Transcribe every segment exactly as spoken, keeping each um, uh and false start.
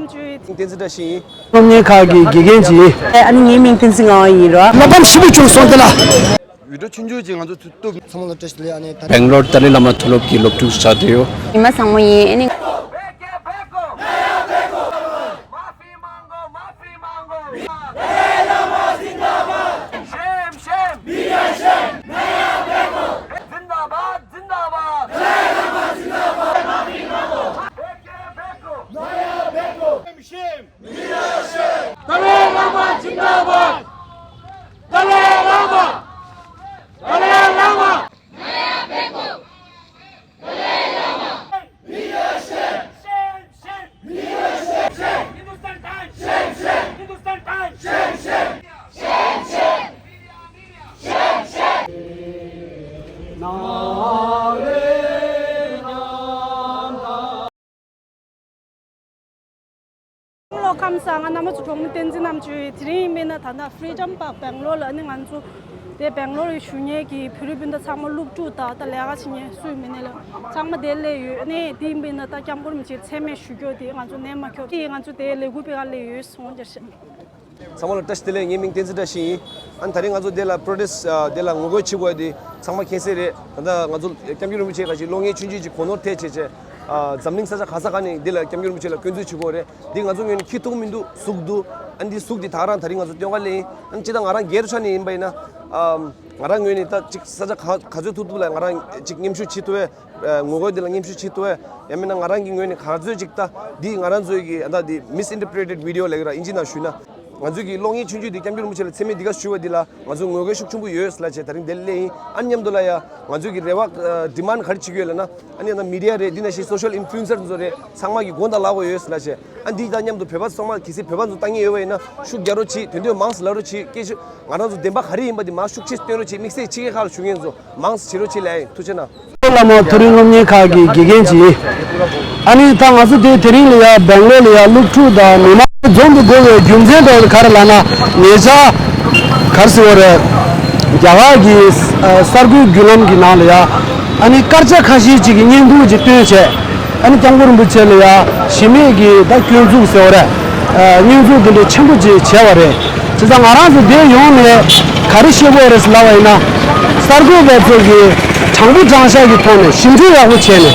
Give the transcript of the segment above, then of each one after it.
བསྟན་འཛིན་བཀྲ་ཤིས་ཡིན། སློབ་གཉེར་ཁག་གི་དགེ་རྒན་ཅིག་ཡིན། ཨ་ནི་ངའི་མིང་བསྟན་འཛིན་ངག་དབང་ཡིན་རོ། བློ་ཕམ་ཞེ་པོ་བྱུང་སོང་དེ་ལ། བི་ཌིའོ་ཆུང་ཆུང་ཅིག་ང་ཚོ་ཚུར་བཏུབ། ཚང་མ་ལ་བཀྲ་ཤིས་བདེ་ལེགས། ཨ་ནི་ད། སྦེང་ལོར་ཏཱ་ལའི་བླ་མ་མཐོ་སློབ་ཀྱི་སློབ་ཕྲུག་ཆགས་བསྡད་ཡོད། ཉི་མ་བཟང་མོ་ཡིན། ཨ་ནི། ཏཱ་ལའི་བླ་མ་ཇིན་དཱ་བཱད། ཏཱ་ལའི་བླ་མ། ཏཱ་ལའི་བླ་མ། བློ་ཁམས་བཟང་། ང་རྣམ་པ་ཚོ་གྲོགས་མི་བསྟན་འཛིན་རྣམ་དཔྱོད་ཡིན། དེ་རིང་ཡིན་པས་ན་ད་ལྟ་Freedom Park སྦེང་ལོར་ལ། ཨ་ནི་ང་ཚོ་དེ་སྦེང་ལོར་ལ་བཞུགས་མཁན་གྱི་བོད་རིགས་སྤུན་ཟླ་ཚང་མ་སློབ་ཕྲུག་དང་ད་ལས་ཀ་བྱེད་མཁན་སུ་ཡིན་མིན་ནས་ལ་ཚང་མ་དེ་སླེབས་ཡོད། ཨ་ནི་དེ་ཡིན་པས་ན་ད་སྐྱབས་མགོན་རིན་པོ་ཆེ་མཚན་སྨད་ཞུ་རྒྱུ་དེ་ང་ཚོ་ནད་མ་ཁྱབ་དེ་ང་ཚོ་དེ་ལས་འགུལ་སྤེལ་ག་སླེབས་ཡོད། སོང་བརྒྱར་ཤ། ཚང་མ་ལ་བཀྲ་ཤིས་བདེ་ལེགས། ངའི་མིང་བསྟན་འཛིན་བཀྲ་ཤིས་ཡིན། ཨ་ནི་ད་རིང་ང་ཚོ་འདི་ལ་པྲོ་ཊེསི་ཊི་འདི་ལ་ངོ་རྒོལ་བྱེད་དགོས་དེ་ཚང་མ་མཁྱེན་གསལ་རེད། ད་ལྟ་ང་ཚོ་སྐྱབས་མགོན་རིན་པོ་ཆེ་ག་ཅིག་གློག་བརྙན་ཆུང་ཆུང་ཅིག་གོ་ནོར་ཐེབས་བྱས་བྱས། འཛམ་གླིང་ས་ཆ་ག་ས་ག་ནས་འདི་ལ་སྐྱབས་མགོན་རིན་པོ་ཆེ་ལ་སྐྱོན་འཛུགས་བྱེད་དགོས་རེད། འདི་ང་ཚོ་ངོས་ནས་ཁྱི་ཐུག་མི་འདུག་ཟུག་འདུག་ཨ་ནི་འདི་ཟུག་འདི་ད་ག་རང་ད་རིང་ང་ཚོ་སྟོན་ག་སླེབས་ཡིན། ཨ་ནི་ཅི་ད་ང་རང་སྒེར་ཆ་ནས་ཡིན་པ་ཡིན་ན། ཨམ། ང་རང་ངོས་ནས་ད་ཅིག་ས་ཆ་ག་ག་ཚོད་ཐུབ་ཐུབ་ལ་ང་རང་ཅིག་མཉམ་ཞུགས་བྱེད་ཐུབ་པས། ཨ། ངོ་རྒོལ་འདི་ལ་མཉམ་ཞུགས་བྱེད་ཐུབ་པས། ཡང་མིན་ན་ང་རང་གི་ངོས་ནས་ག་ཚོད་ཅིག་ད་འདི་ང་རང་ཚོའི་གི་ད་འདི་མིས་ཨིན་ཊར་པི་རི་ཊེཌ་བི་ཌི་ཡོ་ལབ་ཀྱི་ར། ཨིན་ཇི་ནང་ཞུས་ན། ང་ཚོའི་གི་གློག་བརྙན་ཆུང་ཆུང་འདི་སྐྱབས་མགོན་རིན་པོ་ཆེ་ལ་མཚན་སྨད་འདི་ག་ཞུ་བ་འདི་ལ་ང་ཚོ་ངོ་རྒོལ་ཤུགས་ཆེན་པོ་ཡོད་ལབ་བྱས་ད་རིང་འདིར་སླེབས་ཡིན། ཨ་ནི་མཉམ་དུ་ལ་ཡ་ང་ཚོའི་གི་རེ་བ། ཨ། ཌི་མཱནཌ་ག་རེ་བྱེད་ཀྱི་ཡོད་ལབ་ན། ཨ་ནི་ཡང་ན་མི་ཌི་ཡ་རེད། འདི་ནང་བཞིན་སོ་ཤལ་ཨིན་ཕུ་ལུ་ཨེན་སར་ཚོ་རེད། ཚང་མ་གི་མགོ་དང་ལག་པ་ཡོད་ལབ་བྱས། ཨ། འདི་དང་མཉམ་དུ་བོད་པ་ཚང་མ་གལ་སྲིད་བོད་པ་ཚོ་ལྟ་མཁན་ཡོད་པ་ཡིན་ན་ཤུགས་རྒྱག་རོགས་བྱེད། དོན་དུ་མང་ཙམ་ལབ་རོགས་བྱེད། སྐད་ཆ་ང་རང་ཚོ་བདེན་པ་ག་རེ་ཡིན་པ་འདི་མར་ཤུགས་ཆེ་སྟོན་རོགས་བྱེད། དམིགས་བསལ་ཕྱི་རྒྱལ་ཁག་ལ་བཞུགས་མཁན་ཚོ་མང་ཙམ་བྱེད་རོགས་བྱེད་ལབ་ཡིན། ཐུགས་རྗེ་གནང་། བླ་མ་མཐོ་རིམ་སློབ་གཉེར་ཁག་གི་དགེ་རྒན་ཅིག་ཡིན། ཨ་ནི་ད་ང་ཚོ་དེ་དེ་རིང་ལ་ཡ་སྦེང་ལོར་ལ་ཡ་སློབ་ཕྲུག་དང་མི་མང་འཛོམས་དུ་དགོས་པའི་རྒྱུ་མཚན་དེ་ག་རེ་ལབ་ན། ཉེ་ཆར་ག་རེ་ཟེར་བ་རེད། རྒྱ་གར་གྱི་ཨ་གསར་འགོད་བརྒྱུད་ལམ་གྱི་ནང་ལ་ཡ་ཨ་ནི་སྐར་ཆ་ཁ་ཤས་ཅིག་གི་བརྙན་ཐུང་ཅིག་བཏོན་བྱས། ཨ་ནི་སྐྱབས་མགོན་རིན་པོ་ཆེ་ལ་ཡ་གཞི་མེད་ཀྱི་ད་སྐྱོན་འཛུགས་ཟེར་བ་རེད། ཨ། བརྙན་འཛུགས་དེ་འདྲའི་ཆེན་པོ་ཅིག་བྱས་པ་རེད། བྱས་ཙང་ང་རང་ཚོ་འདིར་ཡོང་ནས་ག་རེ་བཤད་དགོས་རེད་ཟེར་ལབ་པ་ཡིན་ན། གསར་འགོད་པ་ཚོ་གིས་དྲང་པོ་དྲང་བཞག་གི་ཐོག་ནས་ཞིབ་འཇུག་ཡག་པོ་བྱས་ནས།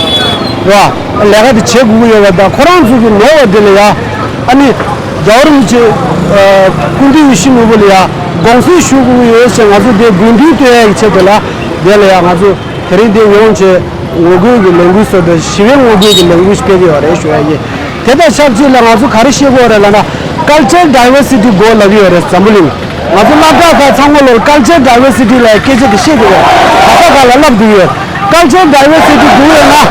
རེད་བ། ལས་ཀ་དེ་བྱེད་དགོས་ཀྱི་ཡོད་པ་དང་། ཁོ་རང་ཚོ་གི་ནོར་བ་དེ་ལ་ཡ་ཨ་ནི་རྒྱལ་བ་རིན་པོ་ཆེ། ཨ། སྐུ་མདུན་ཡིད་བཞིན་ནོར་བུ་ལ་ཡ་དགོངས་སེལ་ཞུ་དགོས་ཀྱི་ཡོད་ཟེར། ང་ཚོ་འདིར་དགོས་འདུན་བཏོན་ཡག་གི་ཆེད་དུ་ལ་འདི་ལ་ཡ་ང་ཚོ་དེ་རིང་འདིར་ཡོང་བྱས་ངོ་རྒོལ་གྱི་ལས་འགུལ་སོགས་དང་ཞི་བའི་ངོ་རྒོལ་གྱི་ལས་འགུལ་ཞིག་སྤེལ་གྱི་ཡོད་རེད་ཞུ་ཡ་ཡིན། དེ་དང་ཆབས་ཅིག་ལ་ང་ཚོ་ག་རེ་བཤད་དགོས་རེད་ལབ་ན། ཀལ་ཅར་ཌའི་ཝར་སི་ཊི་དགོས་ལབ་ཀྱི་ཡོད་རེད། འཛམ་བུ་གླིང་། ང་ཚོ་སློབ་གྲྭ་ཁག་ཚང་མ་ལོར་ཀལ་ཅར་ཌའི་ཝར་སི་ཊི་ལབ་སྐད་ཆ་དེ་བཤད་ཀྱི་རེད། ག་ས་ག་ལ་ལབ་འདུག་ཡོད། ཀལ་ཅར་ཌའི་ཝར་སི་ཊི་དགོས་ཡོད་ན།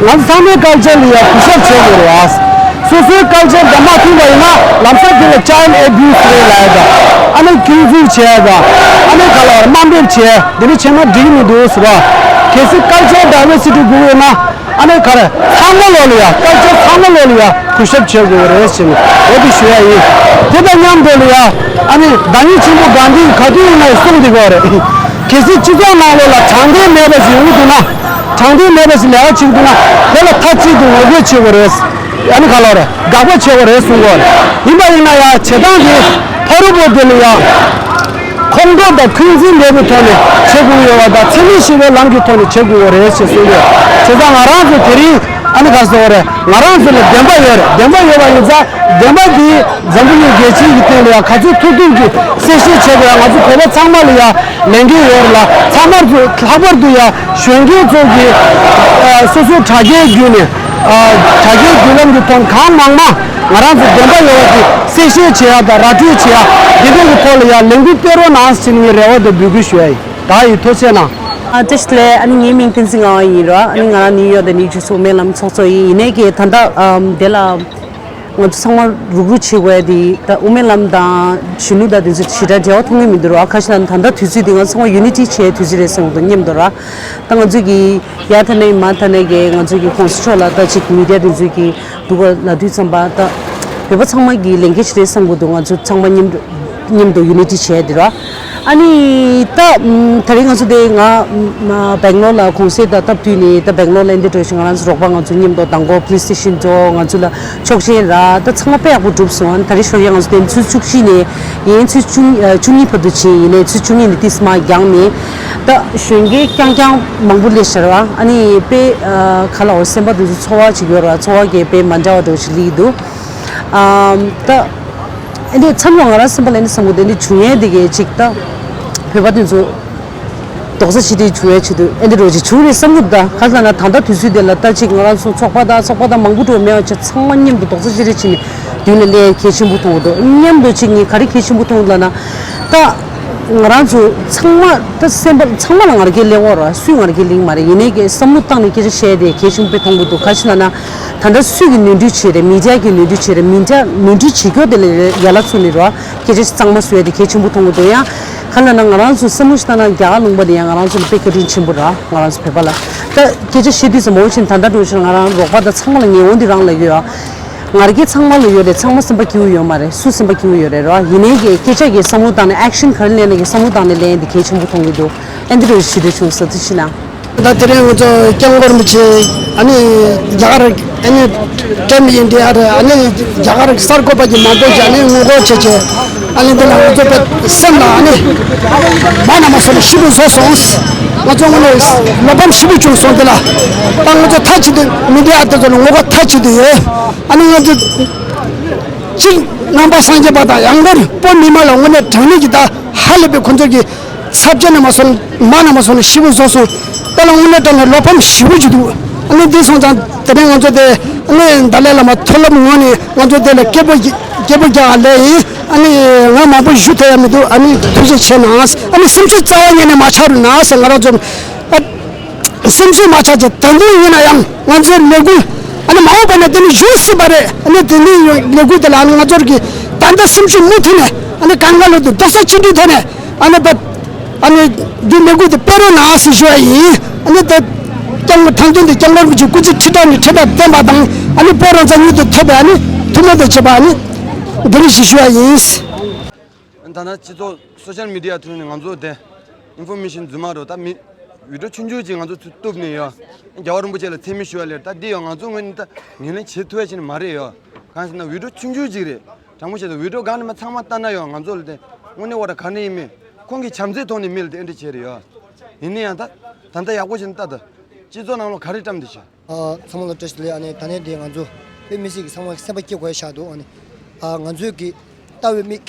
ང་ཚོ་ཚང་མའི་ཀལ་ཅར་ལ་ཡང་གུས་ཞབས་བྱེད་དགོས་རེད་བ། སོ་སོའི་ཀལ་ཅར་དང་མ་མཐུན་པ་ཡིན་ན་ལམ་སང་དེ་ལ་ཅའིལ་ཨེ་བིའུ་སི་རེད་ལབ་ཡ་དང་། ཨ་ནི་སྐྱོན་འཛུགས་བྱས་དང་། ཨ་ནི་ག་ལ་བར་དམའ་འབེབས་བྱས། འདི་འདྲ་བྱས་ན་འགྲིག་གི་མི་འདུག་ཟེར་བ། གལ་སྲིད་ཀལ་ཅར་ཌའི་ཝར་སི་ཊི་དགོས་ཡོད་ན། ཨ་ནི་ག་རེ། ཚང་མ་ལོ་ལ་ཡ། ཀལ་ཅར་ཚང་མ་ལོ་ལ་ཡ་གུས་ཞབས་བྱེད་དགོས་རེད་ཟེར་ནས་འོ་དེ་ཞུ་ཡ་ཡིན། དེ་དང་མཉམ་དུ་ལ་ཡ། ཨ་ནི་བདག་ཉིད་ཆེན་པོ་གྷན་དྷིས་ག་དུས་ཡིན་ན་གསུངས་བསྡད་ཀྱི་ཡོད་རེད། གལ་སྲིད་སྤྱི་ཚོགས་ནང་ལོགས་ལ་དྲང་བདེན་མེད་པ་ཞིག་ཡོང་གི་འདུག་ན། དྲང་བདེན་མེད་པ་ཞིག་ལས་ཀ་བྱེད་ཀྱི་འདུག་ན། དེ་ལ་མཐའ་གཅིག་ཏུ་ངོ་རྒོལ་བྱེད་དགོས་རེད། ཨ་ནི་ག་ལ་རེད། དགག་པ་བྱེད་དགོས་རེད་གསུང་གི་ཡོད་རེད། ཡིན་པ་ཡིན་ན་ཡ། བྱེད་སྟངས་དེ་ཕ་རུ་པོ་དེ་ལ་ཡ། ཁོང་ཁྲོ་དང་འཁོན་འཛིན་མེད་པའི་ཐོག་ནས་བྱེད་དགོས་ཡོད་པ་དང་། འཚེ་མེད་ཞི་བའི་ལམ་གྱི་ཐོག་ནས་བྱེད་དགོས་ཡོད་རེད་ཅེས་གསུངས་ཡོད། བྱས་ཙང་ང་རང་ཚོ་དེ་རིང་ཨ་ནི་ག་རེ་ཟེར་དགོས་རེད། ང་རང་ཚོ་ལ་བདེན་པ་ཡོད་རེད། བདེན་པ་ཡོད་པ་ཡིན་ཙང་། བདེན་པ་འདི་འཛམ་བུ་གླིང་རྒྱལ་སྤྱིའི་གི་སྟེང་ལ་ཡང་ག་ཚོད་ཐུབ་ཐུབ་ཀྱིས་གསལ་བཤད་བྱས་པ་ཡང་ང་ཚོ་བོད་པ་ཚང་མ་ལ་ཡང་ལས་འགན་ཡོད་རེད་ལ། ཚང་མར་ཚོ་ལྷག་པར་དུ་ཡང་གཞོན་སྐྱེས་ཚོ་གིས་ཨ་སོ་སོའི་དྲ་རྒྱའི་བརྒྱུད་ནས། ཨ་དྲ་རྒྱའི་བརྒྱུད་ལམ་གྱི་ཐོག་གང་མང་མང་ང་རང་ཚོ་བདེན་པ་ཡོད་པ་དེ་གསལ་བཤད་བྱེད་ཡ་དང་ར་སྤྲོད་བྱེད་ཡ། དེ་འདྲ་གི་ཐོག་ལ་ཡང་ལས་འགུལ་སྤེལ་རོགས་གནང་ཟེར་ནས་ངས་རེ་བ་དང་འབོད་སྐུལ་ཞུ་ཡ་ཡིན། ད་ཡིན། ཐུགས་རྗེ་གནང་། ཨ་བཀྲ་ཤིས་བདེ་ལེགས། ཨ་ནི་ངའི་མིང་བསྟན་འཛིན་ངག་དབང་ཡིན་རོ། ཨ་ནི་ང་རང་ནིའུ་ཡོག་དང་ནིའུ་ཇར་སི་དབུ་མའི་ལམ་ཚོགས་གཙོ་ཡིན། ཡིན་ནའི་གི་ད་ལྟ་ཨམ་དེ་ལ་ང་ཚོ་ཚང་མ་རུག་རུག་བྱེད་དགོས་ཡ་དེ། ད་དབུ་མའི་ལམ་དང་གཞོན་ནུ་དང་དེ་ཚོ་ཞེ་དྲག་འབྲེལ་བ་མཐོང་གི་མི་འདུག་རོ། ཨ་ཁ་ཤས་ལ་ད་ལྟ་དུས་ཚོད་དེ་ང་ཚོ་ཚང་མ་ཡུ་ནི་ཊི་བྱེད་དུས་ཚོད་རེད་བསམ་གི་འདུག་སྙམ་འདུག་ར། ད་ང་ཚོས་གི་ཡ་ད་ནས་མ་ད་ནས་གི་ང་ཚོས་གི་གོང་ས་མཆོག་ལ་ད་ཅིག་མི་ཌི་ཡ་དེ་ཚོས་གི་འདུག་ག་ལབ་དུས་ཙམ་པ། ད་བོད་པ་ཚང་མ་གི་ལས་འགན་ཞིག་རེད་བསམ་གི་འདུག་ང་ཚོ་ཚང་མ་མཉམ་དུ་ མཉམ་དུ་ཡུ་ནི་ཊི་བྱས་དེ་ར། ཨ་ནི་ད་ཨམ་ད་རིང་ང་ཚོ་དེ་ང་ཨམ་སྦེང་ལོར་ལ་གུང་སེང་དང་སྟབས་བསྟུན་ནས་ད་སྦེང་ལོར་ལ་འདི་འགྲོ་ཞིང་ང་རང་ཚོ་རོགས་པ་ང་ཚོ་མཉམ་དུ་མདང་དགོང་པོ་ལིས་སི་ཊེ་ཤན་ཚོ་ང་ཚོ་ལ་ཆོག་མཆན་རག་ད་ཚང་མ་དཔེ་ཡག་པོ་གྲུབ་སོང་། ཨ་ནི་ད་རིང་ཞོགས་ཀས་ང་ཚོ་དེ་ཚོད་བཅུ་གཅིག་ནས་ཡིན་ཚོད་བཅུ་གཉིས་ཨ་བཅུ་གཉིས་བར་དུ་ཕྱིན་ཡིན་ནའི་ཚོད་བཅུ་གཉིས་ནས་ཏིས་མ་བརྒྱངས་ནས་ད་གཞོན་སྐྱེས་རྐྱང་རྐྱང་མང་པོ་སླེབས་ཤག་ར། ཨ་ནི་དཔེ་ཨ་ག་ལ་འོ་སེམས་པ་དེ་ཚོ་ཚོར་བ་ཅིག་ཡོད་ར། ཚོར་བ་གས་དཔེ་མ་འདྲ་བ་འདྲ་བོ་ཞིག་སླེབས་ཀྱི་འདུག་ཨམ་ད། ཨེ་འདྲའི་མཚམས་ལ་ང་རང་སེམས་པ་ལ་ཨེ་འདྲ་བསམ་གྱི་འདུག་ཨེ་འདྲའི་བྱུང་ཡས་དེ་གའི་ཅིག་ད་བོད་པ་དེ་ཚོ་རྡོག་རྩ་ཆིག་སྒྲིལ་བྱུང་ཡས་ཆེད་དུ་ཨེ་འདྲ་རོ་ཅིག་བྱུང་རེད་བསམ་གྱི་འདུག་ད་ག་ལ་ན་ད་ལྟ་དུས་ཚོད་དེ་ལ་ད་ཅིག་ང་རང་ཚོ་ཚོགས་པ་དང་ཚོགས་པ་དང་མང་པོ་འགྲོ་མེད་པ་བྱས་ཚང་མ་མཉམ་དུ་རྡོག་རྩ་གཅིག་སྒྲིལ་བྱས་ནས་མདུན་ལ་སླེབས་ཡས་གལ་ཆེན་པོ་མཐོང་གི་འདུག་མཉམ་དུ་ཅིག་ངས་ག་རེ་གལ་ཆེན་པོ་མཐོང་གི་ལབ་ན་ད་ང་རང་ཚོ་ཚང་མ་ད་སེམས་པ་ཚང་མ་ལ་ང་རང་གི་ལེགས་བོ་ར་སུས་ང་རང་གི་ལིང་མ་རེད། ཡིན་ནའི་གི་བསམ་བློ་བཏང་ནས་སྐད་ཆ་བཤད་དེ་གལ་ཆེན་པོ་མཐོང་གི་འདུག་ག་ཅི་ལབ་ན། ད་ལྟ་སུས་ཀྱི་ནོར་འཁྲུལ་བྱས་རེད། མི་ཌི་ཡ་གི་ནོར་འཁྲུལ་བྱས་རེད། མི་ཌི་ཡ་ནོར་འཁྲུལ་བྱེད་རྒྱུ་དེ་ལ་ཡ་ལ་ཚུགས་ནས་རོ་སྐད་ཆ་གཙང་མ་བཟོས་ཏེ་གལ་ཆེན་པོ་མཐོང་གི་འདུག་ཡང་ག་ལ་ན་ང་རང་ཚོ་བསམ་བློ་ཞིག་བཏང་ན་རྒྱ་གར་ལུང་པ་དེ་ཡང་ང་རང་ཚོ་ལ་དཔེ་བཀའ་དྲིན་ཆེན་པོ་ར། ང་རང་ཚོ་བོད་པ་ལ་ད་སྐད་ཆ་བཤད་དུས་ཙམ་མོ་ཕྱིན་ད་ལྟ་འགྲོ་ཕྱིན་ང་རང་རོགས་པ་དང་ཚང་མ་ལ་ངེས་འོང་དེ་རང་ལ་ཡོད་ཨ། ང་རྒྱལ་ཚང་མ་ལ་ཡོད་རེད། ཚང་མ་སེམས་པ་སྐྱིད་པོ་ཡོད་མ་རེད། སུ་སེམས་པ་སྐྱིད་པོ་ཡོད་རེད་ར། ཡིན་ནའི་གི་སྐད་ཆ་གི་བསམ་བློ་བཏང་ནས་ཨེག་ཤན་ག་རེ་ལེན་ན་གི་བསམ་བློ་བཏང་ནས་ལེན་དེ་གལ་ཆེན་པོ་མཐོང་གི་འདུག་ཨེ་འདི་འདྲ་ཞིག་འདྲ་བྱུང་ས་དེ་ཤི་ན། ད་དེ་རིང་ང་ཚོ་སྐྱབས་མགོན་རིན་པོ་ཆེ་ཨ་ནི་རྒྱ་གར་ཨ་ནི་ཀྲེམ་ཡིན་དེ་ཨ་རེ་ཨ་ནི་རྒྱ་གར་གསར་འགོད་པ་གི་མང་པོ་ཞིག་ཨ་ནི་ངོ་རྒོལ་བྱས་བྱས་ཨ་ནི་འདི་ལ་ང་ཚོ་པའི་སེམས་ལ་ཨ་ནི་མ་ན་མ་སོང་ནས་ཤི་བོ་བཟོ་སོང་། ང་ཚོ་དངོས་གནས་བློ་ཕམ་ཞེ་པོ་བྱུང་སོང་། འདི་ལ་ད་ང་ཚོ་མཐའ་གཅིག་ཏུ་མི་འདི་ཨ་དེ་ཚོ་ལ་ངོ་རྒོལ་མཐའ་གཅིག་ཏུ་ཡོད། ཨ་ནི་ང་ཚོ་གཅིག་ནང་པ་སངས་རྒྱས་པ་དང་ཡང་སྒོར་བོད་མི་མང་ལ་དངོས་གནས་དྲང་གནས་ཀྱི་ད་ཧ་ལས་པའི་ཁོ་ཚོ་གི་ཚབས་ཆེན་ནས་མ་སོང་མ་ན་མ་སོང་ནས་ཤི་བོ་བཟོ་སོང་། དེ་ལ་དངོས་གནས་དྲང་གནས་བློ་ཕམ་ཞེ་པོ་ཅིག་འདུག་ཨ་ནི་འདི་སོང་ཙང་དེ་རིང་ང་ཚོ་དེ་ཨ་ནི་ཏཱ་ལའི་བླ་མ་མཐོ་སློབ་ངོས་ནས་ང་ཚོ་དེ་ལ་སྐད་འབོད་སྐད་འབོད་རྒྱག་ལས་ཡིན། ཨ་ནི་ང་མང་པོ་ཞུ་ཐུབ་ཡ་མི་འདུག་ཨ་ནི་ཐུགས་རྗེ་ཆེ་གནང་། ཨ་ནི་སེམས་ཤུགས་རྩ་བ་ཉིད་ནས་མ་ཆག་རུ་གནང་ཟེར་ང་རང་ཚོ་ཨ། སེམས་ཤུགས་མ་ཆག་ཅིག་ད་དུང་ཡིན་ན་ཡང་ང་ཚོའི་ལས་འགུལ་ཨ་ནི་མ་འོངས་པ་ན་དེ་ནི་གཞུང་སྲིད་པ་རེད། ཨ་ནི་དེ་ནི་ལས་འགུལ་དེ་ལ་ཨ་ནི་ང་ཚོར་གི་ད་ལྟ་སེམས་ཤུགས་མུ་མཐུད་ནས་ཨ་ནི་གང་ག་ལོ་དུ་རྡོག་རྩ་གཅིག་སྒྲིལ་ཐོག་ནས་ཨ་ནི་བ་ཨ་ནི་འདི་ལས་འགུལ་དེ་སྤེལ་རོགས་གནང་ཟེར་ཞུ་བ་ཡིན། ཨ་ནི་ད་སྐྱབས་མགོན་དང་དོན་དུ་སྐྱབས་མགོན་རིན་པོ་ཆེ་སྐུ་ཚེ་ཁྲི་ཕྲག་ནས་ཁྲི་ཕྲག་བརྟན་པ་དང་ཨ་ནི་དཔལ་རོང་ཚ་མྱུར་དུ་ཐོབ་པའི་ཨ་ནི་ཐུགས་སྨོན་དང་བཅས་པ་ཨ་ནི་འདི་རེ་ཞིག་ཞུ་བ་ཡིན། ད་ནི་སྤྱི་ཚོགས་སོ་ཤལ་མི་ཌི་ཡ་ཐོག་ནས་ང་ཚོ་དེ་ཨིན་ཕོར་མེ་ཤན་རྫུན་མ་རོ་ད་མི་བི་ཌི་ཡོ་ཆུང་ཆུང་ཅིག་ང་ཚོ་ཚུར་གཏུབ་ནས་ཡོད། རྒྱལ་བ་རིན་པོ་ཆེ་ལ་མཚན་སྨད་ཞུ་བ་ལེར་ད་འདི་ཡང་ང་ཚོ་ངོས་ནས་ད་ངོས་ལེན་བྱེད་ཐུབ་ཡ་ཅིག་ནི་མ་རེད་ཡོད། གང་ཟེར་ན་བི་ཌི་ཡོ་ཆུང་ཆུང་ཅིག་རེད། དྲང་པོ་བཤད་ན་བི་ཌི་ཡོ་གང་ནས་མ་ཚང་མ་ལྟ་ན་ཡང་ང་ཚོ་ལ་དེ་དངོས་གནས་བ་ར་ག་ནས་ཡིན་མིན་ཁོང་གི་བྱམས་བརྩེའི་ཐོག་ནས་མི་ལ་དེ་ཨེ་འདྲ་བྱས་རེད་ཡོད། ཡིན་ན་ཡང་ད་ད་ལྟ་ཡག་པོ་བྱས་ན་ད་ད་སྤྱི་ཚོགས་ནང་ལ་ག་རེ་བཀྲམ་བསྡད་བྱ། ཨ་ཚང་མ་ལ་བཀྲ་ཤིས་བདེ་ལེགས། ཨ་ནི་ད་ནས་དེ་ང་ཚོ་དཔེ་མི་སྲིད་ཀྱི་ཚང་མ་སེམས་པ་སྐྱིད་དགོས་ཡ་ཆགས་འདུག་ཨ་ནི་ཨ་ང་ཚོས་ཀྱི་ལྟ་བའི་མིག་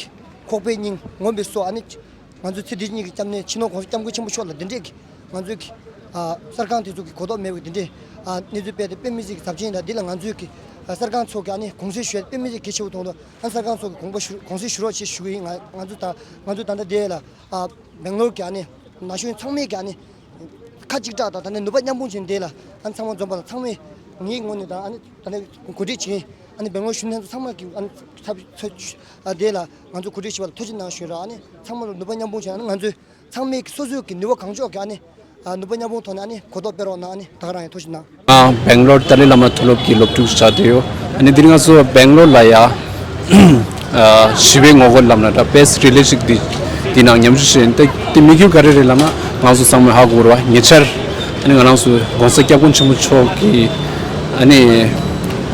ཁོག་པའི་སྙིང་ངོམ་པའི་སོ་ཨ་ནི་ང་ཚོ་ཚེ་འདི་ཉིད་ཀྱི་སྐྱབས་གནས་སྤྱི་ནོར་༸གོང་ས་༸སྐྱབས་མགོན་ཆེན་པོ་མཆོག་ལ་འདི་འདྲས་ཀྱི་ང་ཚོས་ཀྱི་ཨ་གསར་ཁང་དེ་ཚོ་གི་གོ་རྟོགས་མེད་པའི་འདི་འདྲས་ཨ་གནས་ཚུལ་སྤེལ་ཏེ་དཔེ་མི་སྲིད་ཀྱི་ཚབས་ཆེན་དང་འདི་ལ་ང་ཚོས་ཀྱི་ཨ་གསར་ཁང་ཚོ་གི་ཨ་ནི་དགོངས་སེལ་ཞུ་ཡ་དཔེ་མི་སྲིད་གལ་ཆེ་བོ་མཐོང་འདུག་ཨ་གསར་ཁང་ཚོ་གི་དགོངས་པ་ཞུ་དགོངས་སེལ་ཞུ་རོགས་ཞེས་ཞུ་གི་ཡིན། ང་ང་ཚོ་ད་ང་ཚོ་ད་ལྟ་འདི་ལ་ཨ་སྦེང་ལོར་གྱི་ཨ་ནི་ན་གཞོན་ཚང་མས་ཀྱི་ཨ་ནི་ཁ་གཅིག་གྲགས་དང་ད་ནི་ནུས་པ་མཉམ་སྤུངས་བྱས་ནས་འདི་ལ་ཨ་ནི་ཚང་མ་འཛོམས་པ་ལ་ཚང་མས་ངའི་ངོས་ནས་དང་ཨ་ནི་ད་ནི་གོ་སྒྲིག་བྱེད་ཨ་ནི་སྦེང་ལོར་གཞོན་ནུ་ལྷན་ཚོགས་ཚང་མ་གི་ཨ་ནི་ཚབ་ཚོད་ཨ་འདི་ལ་ང་ཚོ་གོ་སྒྲིག་ཞུ་བ་ལ་ཐུགས་རྗེ་གནང་ཞུ་ར། ཨ་ནི་ཚང་མ་ལ་ནུས་པ་མཉམ་སྤུངས་བྱས་ཨ་ནི་ང་ཚོས་ཚང་མས་ཀྱི་སོ་སོའི་གི་ནུས་པ་གང་ལྕོགས་ཀྱི་ཨ་ནི་ཨ་ནུས་པ་མཉམ་སྤུངས་ཐོག་ནས་ཨ་ནི་གོ་རྟོགས་སྤེལ་རོགས་གནང་། ཨ་ནི་ད་ག་རང་ཡང་ཐུགས་རྗེ་གནང་། ང་སྦེང་ལོར་ཏཱ་ལའི་བླ་མ་མཐོ་སློབ་ཀྱི་སློབ་ཕྲུག་ཆགས་བསྡད་ཡོད། ཨ་ནི་འདིར་ང་ཚོ་སྦེང་ལོར་ལ་ཡ་ཨ་ཞི་བའི་ངོ་རྒོལ་ལབ་ན་འདྲ་པེ་སི་རི་ལེ་ཞིག་འདི་འདི་ནང་མཉམ་ཞུགས་བྱས་ཡིན། ད་དེ་དམིགས་ཡུལ་ག་རེ་རེད་ལབ་ན་ང་ཚོ་ཚང་མས་ཧ་གོ་རེད་བ། ཉེ་ཆར་ཨ་ནི་ང་རང་ཚོ་༸གོང་ས་༸སྐྱབས་མགོན་ཆེན་པོ་མཆོག་གི་ཨ་ནི་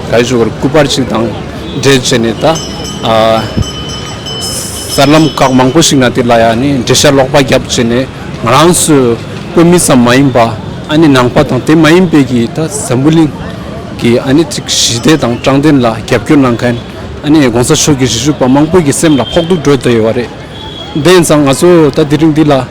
ག་རེ་ཞུ་དགོས་རེད་སྐུ་པར་ཅིག་དང་འབྲེལ་བྱས་ནས་ད་ཨ་གསར་ལམ་ཁག་མང་པོ་ཞིག་ནང་དེ་ལ་ཡ་ཨ་ནི་འགྲེལ་བཤད་ཀློག་པ་བརྒྱབ་བྱས་ནས་ང་རང་ཚོ་བོད་མི་ཙམ་མ་ཡིན་པ་ཨ་ནི་ནང་པ་དང་དེ་མ་ཡིན་པའི་གི་ད་འཛམ་བུ་གླིང་གི་ཨ་ནི་ཅིག་ཞི་བདེ་དང་དྲང་བདེན་ལ་རྒྱབ་སྐྱོར་གནང་མཁན་ཨ་ནི་༸གོང་ས་མཆོག་གི་བྱང་ཆུབ་པ་མང་པོ་གི་སེམས་ལ་ཕོག་ཐུག་འགྲོ་བསྡད་ཡོད་པ་རེད། དེ་ཡིན་ཙང་ང་ཚོ་ད་དེ་རིང་འདི་ལ་ཨ་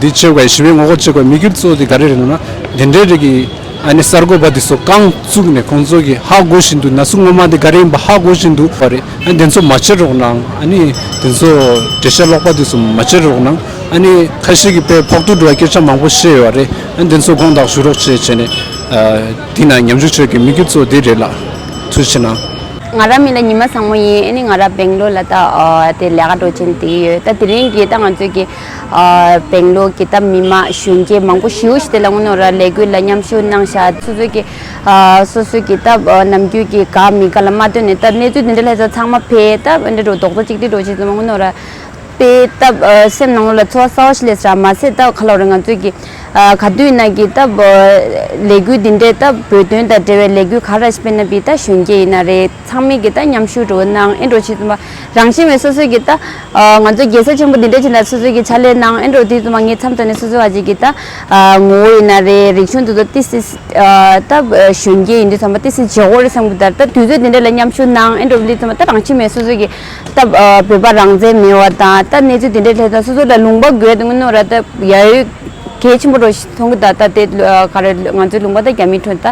འདི་བྱེད་དགོས་ཞི་བའི་ངོ་རྒོལ་བྱེད་དགོས་དམིགས་ཡུལ་གཙོ་བོ་དེ་ག་རེ་རེད་ལབ་ན་དེ་འདྲའི་རིགས་ཀྱི་ཨ་ནི་གསར་འགོད་པ་དེ་ཚོ་རྐང་བཙུགས་ནས་ཁོང་ཚོ་གི་ཧ་གོ་བཞིན་དུ་ན་ཟུག་ངོ་མ་དེ་ག་རེ་ཡིན་པ་ཧ་གོ་བཞིན་དུ་བ་རེད། ཨ་ནི་དེ་ཚོ་མ་བྱེད་རོགས་གནང་། ཨ་ནི་དེ་ཚོ་འགྲེལ་བཤད་ཀློག་པ་དེ་ཚོ་མ་བྱེད་རོགས་གནང་། ཨ་ནི་ཁ་ཤས་ཀྱིས་དཔེ་ཕོག་ཐུག་འགྲོ་བའི་སྐད་ཆ་མང་པོ་བཤད་ཡོད་རེད། ཨ་ནི་དེ་ཚོ་དགོངས་དག་ཞུ་རོགས་བྱས་བྱས་ནས་ཨ་དེ་ན་མཉམ་ཞུགས་བྱེད་ཀྱི་དམིགས་ཡུལ་གཙོ་བོ་དེ་རེད་ལགས། ཐུགས་རྗེ་གནང་། ང་རང་མིང་ལ་ཉི་མ་བཟང་མོ་ཡིན། ཨ་ནི་ང་རང་སྦེང་ལོར་ལ་ད་ཨ་དེ་ལས་ཀ་འགྲོ་ཆེན་དེ་ཡོད། ད་དེ་རིང་གི་ད་ང་ཚོའི་གི་ཨ་སྦེང་ལོར་གི་ད་མི་མང་གཞོན་སྐྱེས་མང་པོ་ཞེ་པོ་ཞིག་དེ་ལ་དངོས་གནས་ར་ལས་འགུལ་ལ་མཉམ་ཞུགས་གནང་ཤག་སོ་སོའི་གི་ཨ་སོ་སོའི་གི་ད་ཨ་ནམ་རྒྱུན་གི་ག་མི་ག་ལ་མ་ལྟོས་ནས་ད་གནས་ཚུལ་དེ་འདྲ་ལྷ་ས་ཚང་མ་ཕེ་ད་འདྲ་འགྲོ་རྡོག་རྡོག་གཅིག་དེ་འགྲོ་ཆེན་དངོས་གནས་ར་དཔེ་སྟབས་ཨ་སེམས་ནང་ལོགས་ལ་ཚོར་བ་གསར་བ་ཞིག་སླེབས་སོང་། མ་ཟད་ད་ཁ་ལོ་རེ་ང་ཚོས་ཀྱི་ཨ་ག་དུས་ཡིན་ན་གི་སྟབས་ཨ་ལས་འགུལ་འདི་འདྲའི་སྟབས་བོད་དོན་དང་འབྲེལ་བའི་ལས་འགུལ་ག་རེ་ཞིག་སྤེལ་ན་བི་ད་གཞོན་སྐྱེས་ཡིན་ན་རེད། ཚང་མས་ཀྱི་ད་མཉམ་ཞུགས་འགྲོ་གནང་ཨེ་འགྲོ་ཆེད་དུ་མ་རང་བཞིན་མེད་སོ་སོའི་གི་ད་ཨ་ང་ཚོ་རྒྱལ་ས་ཆེན་པོ་འདི་འདྲའི་ཆེད་ལ་སོ་སོའི་གི་ཕྱག་ལས་གནང་ཨེ་འགྲོ་དུས་དུ་མ་ངའི་མཚམས་དུ་ནས་སོ་སོའི་ཨ་ཅེ་གི་ད་ཨ་ངོ་བོ་ཡིན་ན་རེད། རིག་གཞུང་དུ་ད་ཏི་སི་ཨ་ད་གཞོན་སྐྱེས་ཡིན་དུས་ཚང་མ་ཏི་སི་བྱེད་སྒོ་རེད་བསམ་གི་ད་ད་དུས་ཚོད་འདི་འདྲ་ལ་མཉམ་ཞུགས་གནང་ཨེ་འགྲོ་དུས་ཚང་མ་ད་རང་བཞིན་མེད་སོ་སོའི་གི་ད་ཨ་བོད་པ་རང་བཙན་མེད་པ་དང་ད་གནས་ཚུལ་དེ་འདྲའི་ཐད་ད་སོ་སོ་ལ་ལུང་པ་དགོས་དུས་ནོ་ར་ད་ཡ་ཡོད་གལ་ཆེན་པོ་རོ་ཞིག་མཐོང་གི་ད་ད་དེ་ཨ་ག་རེ་ང་ཚོའི་ལུང་པ་ད་རྒྱ་མི་ཁྲོད་ད་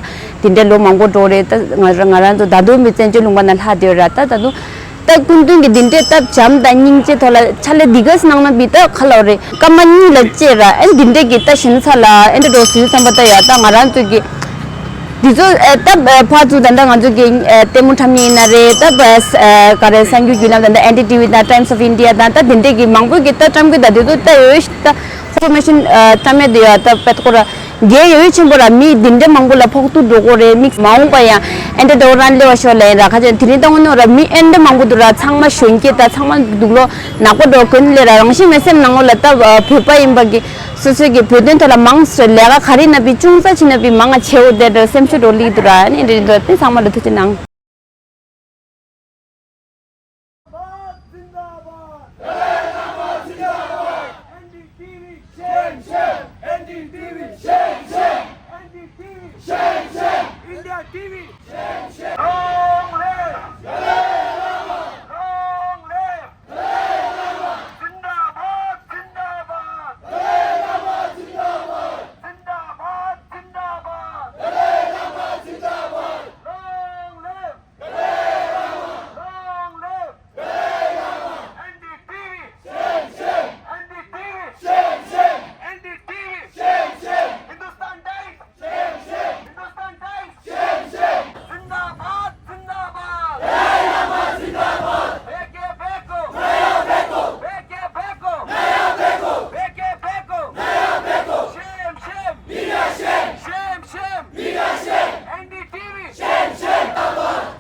དེ་འདྲའི་ལོ་མང་པོ་འགྲོ་རེད། ད་ང་ར་ང་རང་ཚོ་ད་དུང་མི་བཙན་བྱོལ་ལུང་པ་ན་ལྷག་བསྡད་ཡོད་ར། ད་ད་དུང་ད་སྐུ་མདུན་གྱི་དེ་འདྲའི་སྟབས་བྱམས་དང་སྙིང་རྗེ་ཐོག་ལ་ཕྱག་ལས་འདི་ག་གནང་ན་བི་ད་ཁ་ལོ་རེད། སྐར་མ་གཉིས་ལ་བཅད་ར་ཨེ་འདི་འདྲའི་གི་ད་ཞེ་ན་ཚ་ལ་ཨེ་འདྲ་འགྲོ་སུས་བསམ་པ་ད་ཡོད། ད་ང་རང་ཚོ་གི་འདི་ཚོ་ཨེ་ད་ཨེ་ཕར་ཚུར་ད་ལྟ་ང་ཚོ་གི་ཨེ་ལྟད་མོ་འཁྲབ་མཁན་ཡིན་ན་རེད། ད་ཨེ་ག་རེ་གསར་འགྱུར་བརྒྱུད་ལམ་ད་ལྟ་ཨེན་ཌི་ཊི་ཝི་དང་Times of India དང་ད་དེ་འདྲས་ཀྱི་མང་པོ་གི་ད་བཀྲམ་གི་ད་དེ་ཚོ་ད་ཡོད་ཤི་ད་ཨིན་ཕོར་མེ་ཤན་བཀྲམ་ཡ་དེ་ཡོད། ད་དཔེ་ཁོ་ར་རྒྱལ་ཡོད་ཆེན་པོ་ར་མི་འདི་འདྲ་མང་པོ་ལ་ཕོག་ཐུག་འགྲོ་གོ་རེད། མིག་མ་འོངས་པ་ཡང་ཨེ་འདྲ་འདྲ་བོ་རང་སླེབས་པ་ཤོག་ལ་ཡིན་ར་ཁ་ཆེ་དེ་རིང་ད་འོ་ནོ་ར་མི་ཨེ་འདྲ་མང་པོ་འདུག་ར། ཚང་མ་གཞོན་སྐྱེས་ད་ཚང་མ་འདུག་ལོ་ནག་པོ་འགྲོ་གོན་ལས་ར་རང་བཞིན་མེད་སེམས་ནང་ལོགས་ལ་ད་བོད་པ་ཡིན་པ་གི་སོ་སོའི་གི་བོད་དོན་ཐོག་ལ་མང་སེ་ལས་ཀ་ག་རེ་ན་བི་ཅུང་ཙག་ཕྱི་ན་བི་མང་ང་ཆེ་བོ་དེ་འདྲ་སེམས་ཤུགས་འགྲོ་ལི་འདུག་ར། ཨ་ནི་འདྲ་འདུག་དེ་ཚང་མ་ལ་ཐུགས་རྗེ་གནང་། India T V, shame, shame. N D T V, shame, shame. N D T V, shame, shame. India T V, shame, shame. Long live! Long live! Zindabad, zindabad! Zindabad, zindabad! Long live! Long live! N D T V! Shame, shame! N D T V! Shame, shame! N D T V! Shame, shame! Hindustan Times! Shame, shame! Hindustan Times! Shame, shame! Zindabad, zindabad! Dalai Lama zindabad! Bheke bheko! Naya bheko! Bheke bheko! Naya bheko! Bheke bheko! Naya bheko! Shame, shame! Media shame! Shame, shame! Media shame! N D T V! Shame, shame!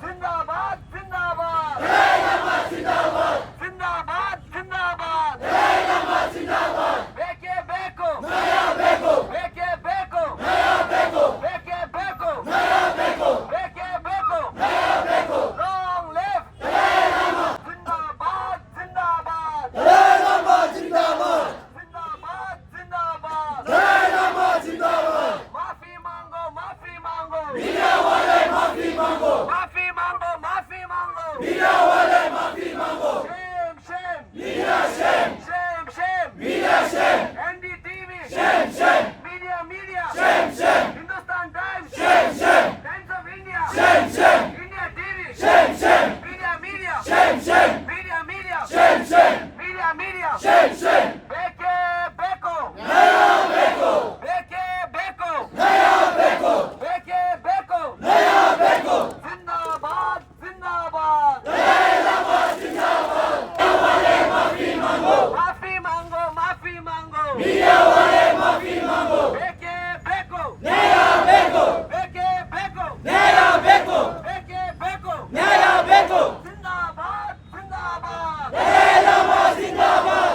Zindabad! Zindabad! Dalai Lama zindabad! Zindabad! Zindabad! Dalai Lama zindabad! Bheke bheko! Naya bheko! Bheke bheko! Naya bheko! Bheke bheko! Naya bheko! Bheke bheko! Naya bheko! Long live! Dalai Lama! Zindabad! Zindabad! Dalai Lama zindabad! Zindabad! Zindabad! Dalai Lama zindabad! Maafi mango, maafi mango! Media wale maafi mango! Maafi mango, maafi mango! Media wale maafi mango! Shame, shame! Media shame! Shame, shame! Media shame! N D T V! Shame, shame! Media, media! Shame, shame! Hindustan Times! Shame, shame! Times of India! Shame, shame! India T V! Shame, shame! Media, media! Shame, shame! Media, media! Shame, shame! Media, media! Shame, shame! Bheke bheko! Naya bheko! Bheke bheko! Naya bheko! Bheke bheko! Naya bheko! Zindabad! Zindabad! Dalai Lama zindabad! Media wale maafi mango! Maafi mango, maafi mango! Media wale maafi mango! Bheke bheko! Naya bheko! Bheke bheko! Naya bheko! Bheke bheko! Naya bheko! Zindabad! Zindabad! Dalai Lama zindabad!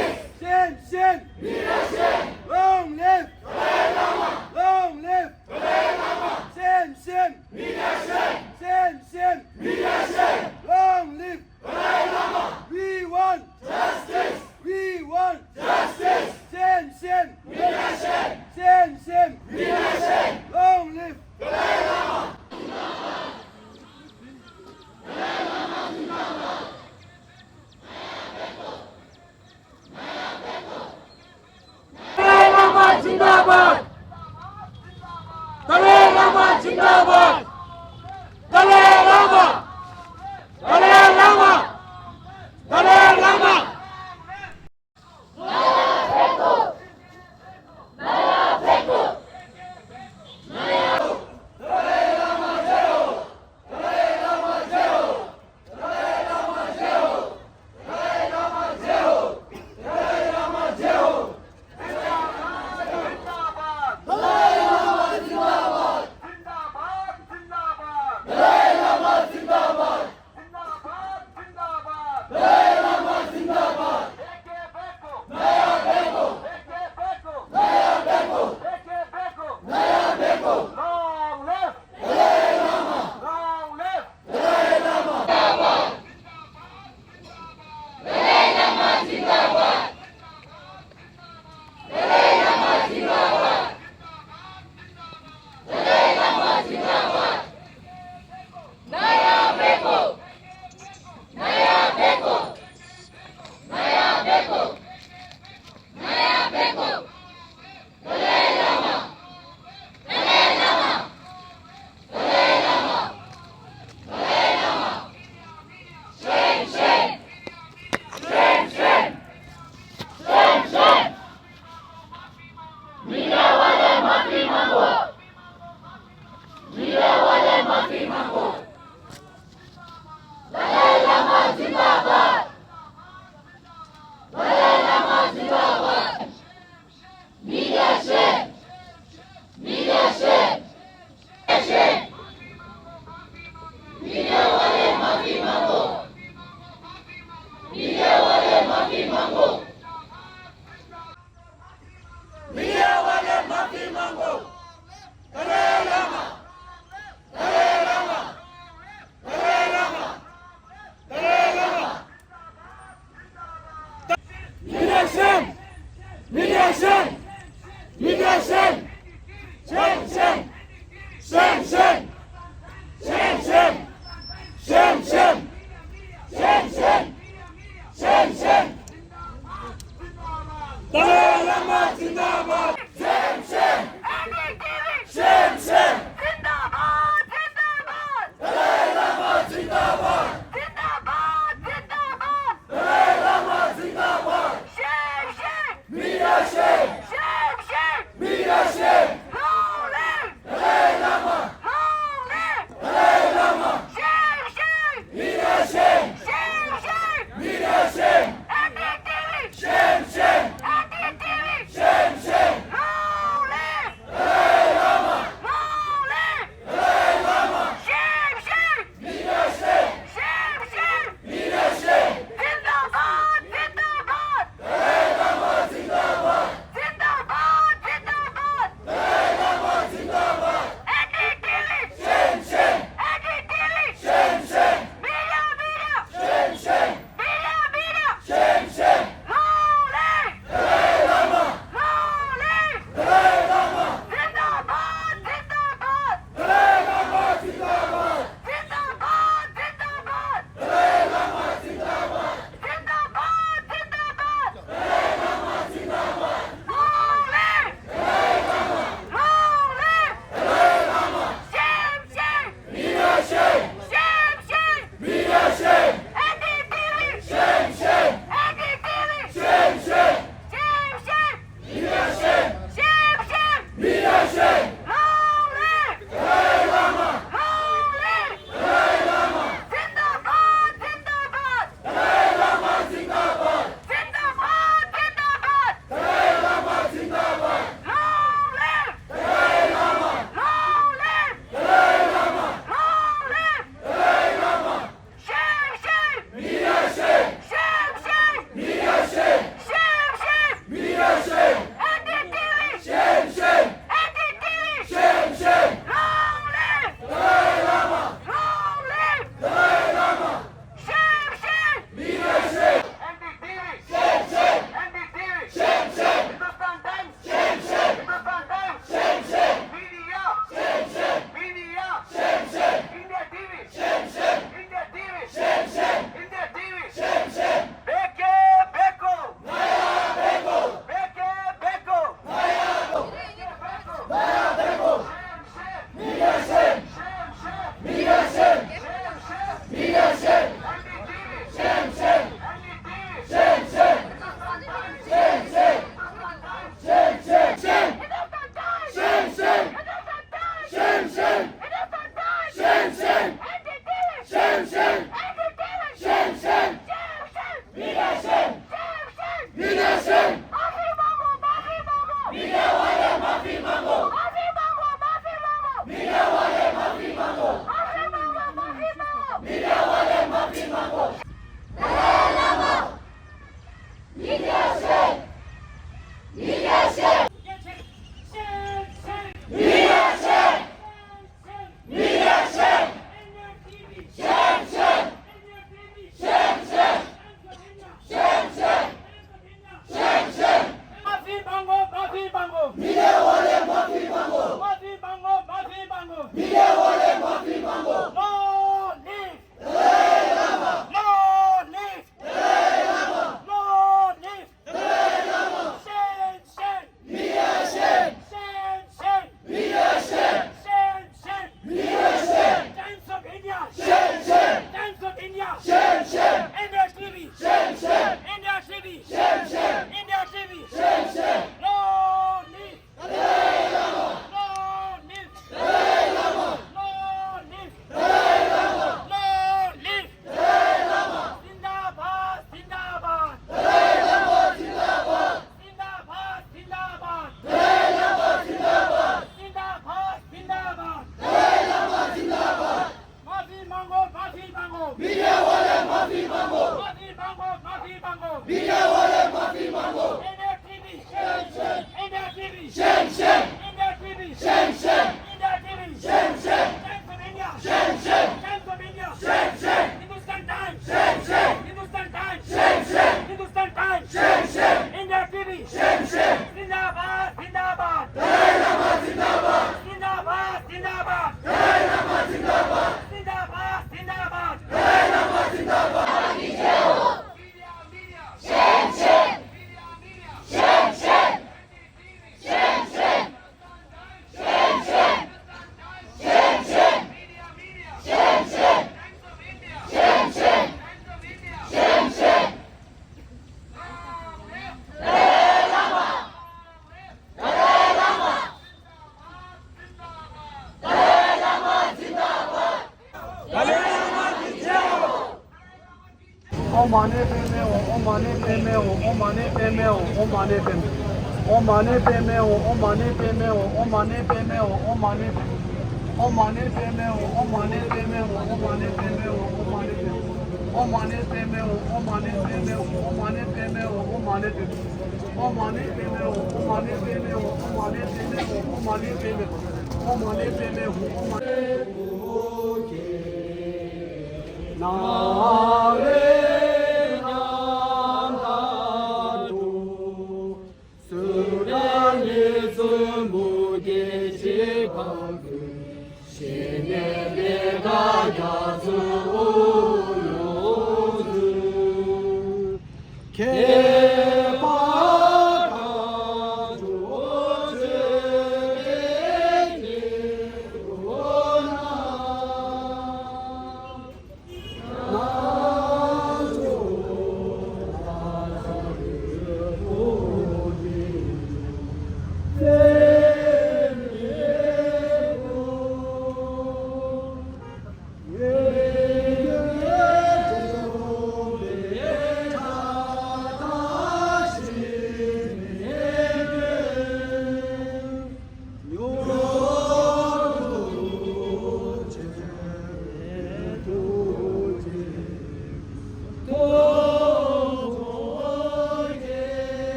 Shem Shem! Long live! Long live! Shem Shem! Shem Shem! Long live! We want justice! We want justice! Shem Shem! Shem Shem! Long live! ཏཱ་ལའི་བླ་མ་ཛིན་དཱ་བཱད། ཏཱ་ལའི་བླ་མ་ཛིན་དཱ་བཱད། ཏཱ་ལའི་བླ་མ། ཏཱ་ལའི་བླ་མ། ཏཱ་ལའི་བླ་མ། མི་དགེ་བ་ལས་མ་ཕྱི་མང་པོ། མི་དགེ་བ་ལས་མ་ཕྱི་མང་པོ། ཏཱ་ལའི་བླ་མ་ཛིན་དཱ་བཱད། ཏཱ་ལའི་བླ་མ་ཛིན་དཱ་བཱད། མི་དགེ་བ་ལས། མི་དགེ་བ་ལས། མི་དགེ་བ་ལས་མ་ཕྱི་མང་པོ། མི་དགེ་བ་ལས་མ་ཕྱི་མང་པོ། མི་དགེ་བ་ལས་མ་ཕྱི་མང་པོ། ཏཱ་ལའི་བླ་མ། ཏཱ་ལའི་བླ་མ། ཏཱ་ལའི་བླ་མ། ཏཱ་ལའི་བླ་མ། མི་དགེ་བ་ལས། མི་དགེ་བ་ལས། མི་དགེ་བ་ལས། ཤེམ་ཤེམ། ཤེམ་ཤེམ། ཤེམ་ཤེམ། ཤེམ་ཤེམ། ཤེམ་ཤེམ། ཏཱ་ལའི་བླ་མ་ཛིན་དཱ་བཱད། ཤེམ་ཤེམ། ཤེམ་ཤེམ། ཛིན་དཱ་བཱད། ཛིན་དཱ་བཱད། ཏཱ་ལའི་བླ་མ་ཛིན་དཱ་བཱད། ཛིན་དཱ་བཱད། ཛིན་དཱ་བཱད། ཏཱ་ལའི་བླ་མ་ཛིན་དཱ་བཱད། ཤེམ་ཤེམ། མི་དགེ་བ་ལས། ཤེམ་ཤེམ། མི་དགེ་བ་ལས། Long live! ཏཱ་ལའི་བླ་མ། Long live! ཏཱ་ལའི་བླ་མ། ཤེམ་ཤེམ། མི་དགེ་བ་ལས། ཤེམ་ཤེམ། མི་དགེ་བ་ལས། ཨེ་ཊི་ཊི་བི། ཤེམ་ཤེམ། ཨེ་ཊི་ཊི་བི། ཤེམ་ཤེམ།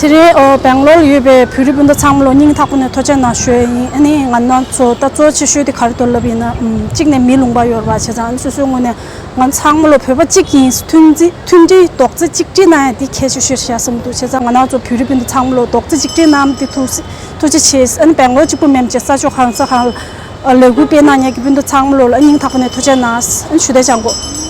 དེ་རིང་ཨོ་སྦེང་ལོར་ཡོད་པའི་བོད་རིགས་སྤུན་ཟླ་ཚང་མ་ལ་སྙིང་ཐག་པ་ནས་ཐུགས་རྗེ་གནང་ཞུ་ཡ་ཡིན། ཨ་ནི་ང་རང་ཚོ་ད་གཙོ་ཆེ་ཤོས་དེ་ག་རེ་འདུག་ལབ་ཡིན་ན། ཨམ་གཅིག་ནས་མི་ལུང་པ་ཡོད་རེད་པ། བྱས་ཙང་ཨ་ནི་སོ་སོའི་ངོས་ནས་ང་ཚང་མ་ལ་བོད་པ་གཅིག་ཡིན། མཐུན་སྒྲིལ་མཐུན་སྒྲིལ་རྡོག་རྩ་གཅིག་སྒྲིལ་གནང་ཡ་དེ་གལ་ཆེ་ཤོས་རེད་བསམ་འདུག་བྱས་ཙང་ང་རང་ཚོ་བོད་རིགས་སྤུན་ཟླ་ཚང་མ་ལ་རྡོག་རྩ་གཅིག་སྒྲིལ་གནང་དེ་ཐུགས་ཐུགས་རྗེ་ཆེ། ཨ་ནི་སྦེང་ལོར་གཅིག་པུ་མིན་པ་བྱས་ས་ཕྱོགས་གང་ས་གང་ལ་ལས་འགུལ་སྤེལ་གནང་མཁན་གྱི་སྤུན་ཟླ་ཚང་མ་ལ་སྙིང་ཐག་པ་ནས་ཐུགས་རྗེ་གནང་། ཨ་ནི་ཞུ་བདེ་ཅང་གོ།